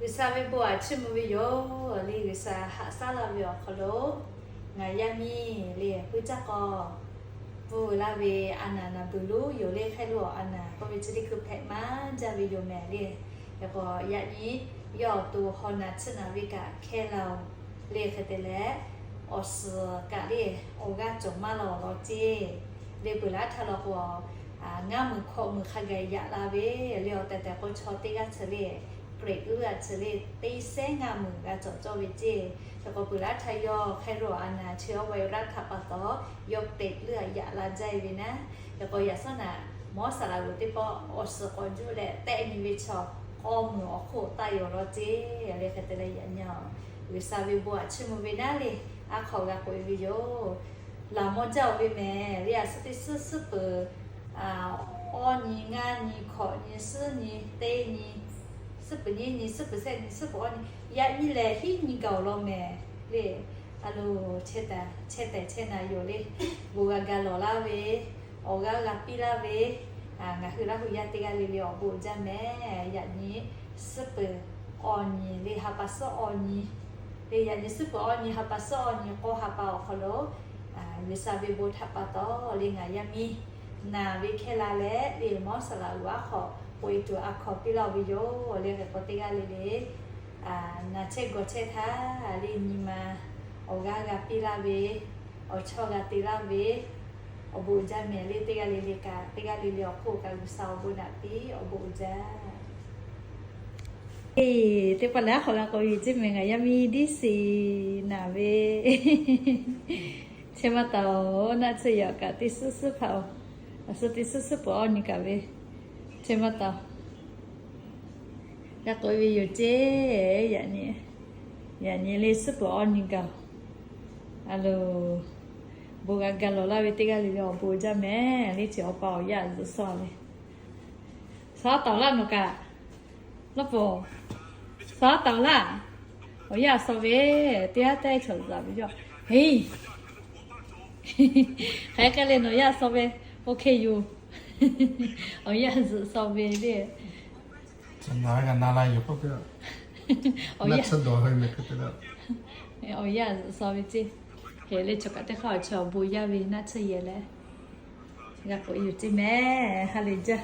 G'uiˬsha ve bon aꞈ chiˇ mvuh ve yoˬ le. G'uiˬsha haꞈ shaˉ laˇ ve awˬ hk'aw lo ngaˬ yaˇ miˇ le puiˉ caˇ k'aw pfuhˇ laˇ ve a naˍ naˍ buiˬ loˉ yoˬ le. Hk'e lo a naˍ k'oˆ ve chi teˇ hkui hpehꞈ maˇ jaˇ ve yoˬ mehˍ le. Yaꞈ k'o yaꞈ nyi yawˇ awˬ to haw naˬ tsuhˇ naˍ ve kaꞈ hkehˇ la oˬ le. Hk'e te leh awˬ suhˍ kaꞈ le awˬ g'aˇ cawˬ maˇ la awˬ lawn ceˇ le. Peuˬ laˇ htaˇ law k'o ngaˇ meunˍ hkawꞈ meunˍ hk'a gaˬ yaꞈ la ve le. Awˬ tehˬ tehˬ k'o chaw teˇ g'aˇ chi le Hkriꞈ leuˇ a chi le teˇ sehˉ ngaˇ meunˍ g'a cawˬ cawˇ ve ceˇ. Yaꞈ k'o peuˬ laˇ htaˇ yawˇ hk'e lo a naˍ chi awˇ va e raˇ htaꞈ pa taw yawˇ Hkriꞈ leuˇ a yaꞈ la jaˇ e ve naˉ. Yaꞈ k'o yaꞈ suhˉ naˍ mawˇ saˍ laꞈ g'uiˬ teˇ pawˆ awˬ suhˍ k'awꞈ juˇ leh tehˆ nyi ve chaw k'awˇ meunˍ awˬ hk'oˆ taˆ yoˬ lawn ceˇ le. Hk'e te leh yaꞈ nyi G'uiˬsha ve bon aꞈ chiˇ mvuh ve naˉ le. Aˉ hk'aw g'a k'oꞈ e ve yoˬ. Laˬ mawˇ jaˇ oˬ ve mehˍ le. A suhˉ teˇ suhˉ suhˉ peuˬ awˇ nyi ngaˇ nyi hkawꞈ nyi suhˉ nyi teˇ nyi suhˉ peuˬ nyiˇ nyi suhˉ peuˬ sehˆ nyi suhˉ peuˬ awˇ nyi yaꞈ nyi lehˬ hiˉ nyi gaˬ oˬ lawn mehˍ le. A lo chehˇ tehˬ chehˇ naˍ yoˬ le. Bon g'a ga lawˬ laˇ ve awˬ g'aˇ g'a piˇ laˇ ve ngaˬ hui Laˇ hu yaˇ teˇ g'aˇ le le awˬ bon uiˍ jaˇ mehˍ. Yaꞈ nyi suhˉ peuˬ awˇ nyi le ha pa suhˉ awˇ nyi le yaꞈ nyi suhˉ peuˬ awˇ nyi ha pa suhˉ awˇ nyi k'awˇ ha pa awˬ hk'aw lo G'uiˬsha ve bon htaꞈ pa taw le ngaˬ yaˇ miˇ naˍ ve hkehˇ la leh le mawˇ saˍ laꞈ g'uiˬ aˉ hk'aw k'oꞈ e tuˬ a hkaw piˇ laˇ oˬ ve yoˬ le. Hk'e k'o teˇ g'aˇ le le naˍ chehˇ gawˬ chehˇ htaˇ le nyi ma awˬ g'aˇ g'a piˇ laˇ ve awˬ chawˇ g'a te laˇ ve awˬ bon uiˍ jaˇ mehˍ le. Teˇ g'aˇ le le kaꞈ teˇ g'aˇ le le awˬ hk'oˆ kaꞈ G'uiˬsha awˬ bon naꞈ piˇ awˬ bon uiˍ jaˇ. Eˬ, teˇ pawˆ lehˬ aˉ hk'aw g'a k'oꞈ e ve ceˇ mehˍ. Ngaˬ yaˇ miˇ diˇ siˍ naˍ ve chehˇ maˇ taˍ oˬ. Naˆ tsuhˇ yaꞈ kaꞈ teˇ suhˉ suhˉ hpaꞈ oˬ. A suhˉ teˇ suhˉ suhˉ peuˬ awˇ nyi kaꞈ ve chehˇ maˇ taˍ oˬ. G'a k'oꞈ e ve yoˬ ceˇ. Yaꞈ nyi, yaꞈ nyi le suhˉ peuˬ awˇ nyi gaˬ oˬ. A lo bon g'a ga lawˬ laˇ ve teˇ g'aˇ le le awˬ bon jaˇ mehˍ le. Chi awˬ pa awˬ yaˇ zuhꞈ suh ve. Suhˉ taˍ laˇ nawˬ kaꞈ. Laˇ pawˍ, suhˉ taˍ laˇ. Awˬ yaˇ suh ve teˇ g'aˇ tehˉ chaw zaˬ ve yoˬ. Heˇ, hk'aˬ hk'e le nawˬ yaˇ suh ve, OK yoˬ. Awˬ yaˇ zuhꞈ suh ve le. Awˬ yaˇ zuhꞈ suh ve ceˇ. Awˬ yaˇ zuhꞈ suh ve ceˇ. Hk'e le chaw kaꞈ teˇ hk'aˇ awˬ chawˇ awˬ bon yaˇ ve naˆ tsuhˇ yehˬ leh g'a k'oꞈ e yoˬ ceˇ mehˍ. Ha lehˬ jaˇ.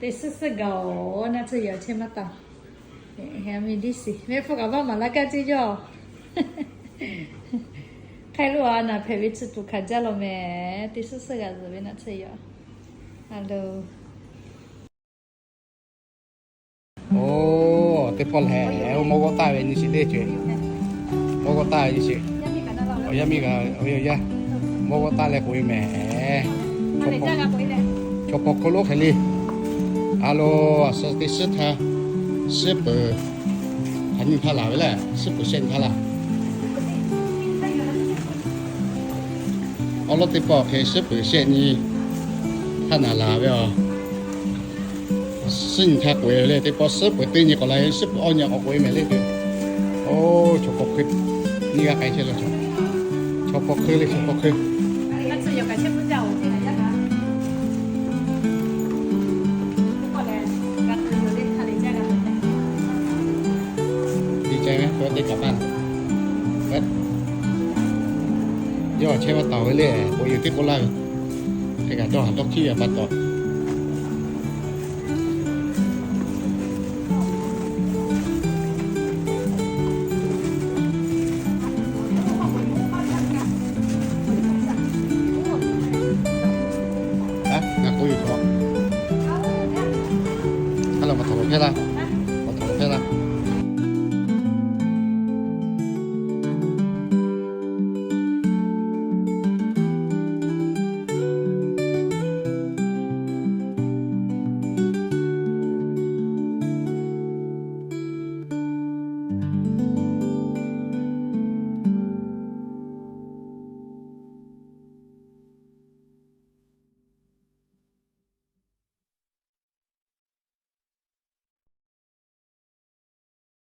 Teˇ suhˉ suhˉ gaˬ oˬ. Naˆ tsuhˇ yehˬ awˬ chehˇ maˇ taˍ. Miˇ diˇ siˍ mehˆ hpfuhˇ kaꞈ vaˇ maˍ laˇ gaˇ ceˇ yoˬ. Hk'e lo a naˍ hpehꞈ ve chi tuˬ hkanˍ jaˇ law mehˍ. Teˇ suhˉ suhˉ g'a zuhꞈ ve naˆ tsuhˇ yehˬ. A lo Oˬ, teˇ pawˆ lehˬ, mawˇ g'awˇ taˆ ve nyi sheˍ le ceˇ. Mawˇ g'awˇ taˆ ve nyi sheˍ. Awˬ yaˇ miˇ kaꞈ, awˬ yaˇ, mawˇ g'awˇ taˆ leh k'oꞈ e mehˍ. Chaw hpaw hkuiˇ lonˉ hk'e le. A lo, a suhˉ teˇ suhˉ htaˇ, suhˉ peuˬ hk'aˬ nyi htaˇ laˬ ve le, suhˉ peuˬ shehˆ nyi htaˇ laˬ. Awˬ lawn teˇ pawˆ hk'e suhˉ peuˬ shehˆ nyi htaˇ naˍ laˬ ve aˬ. Suhˉ nyi htaˇ k'oꞈ e le, teˇ pawˆ suhˉ peuˬ teˇ nyi k'awꞈ la, suhˉ peuˬ awˇ nyi k'awꞈ k'oꞈ e mehˍ le. Oˬ, chaw hpaw hkuiˇ nyi g'a k'ai chehˇ la chaw. Chaw hpaw hkuiˇ le, chaw hpaw hkuiˇ. Di ca ve, teˇ kaꞈ maˇ. Yawˇ chehˇ maˇ taˍ ve le, k'oꞈ e teˇ k'oˆ laˇ ve. Hk'e kaꞈ dawˇ haˍ dawˇ hkiˉ ve pa taw. Ngaˬ k'oꞈ yuˬ hk'aw, a la maˬ htaꞈ lo hpehˇ laˇ.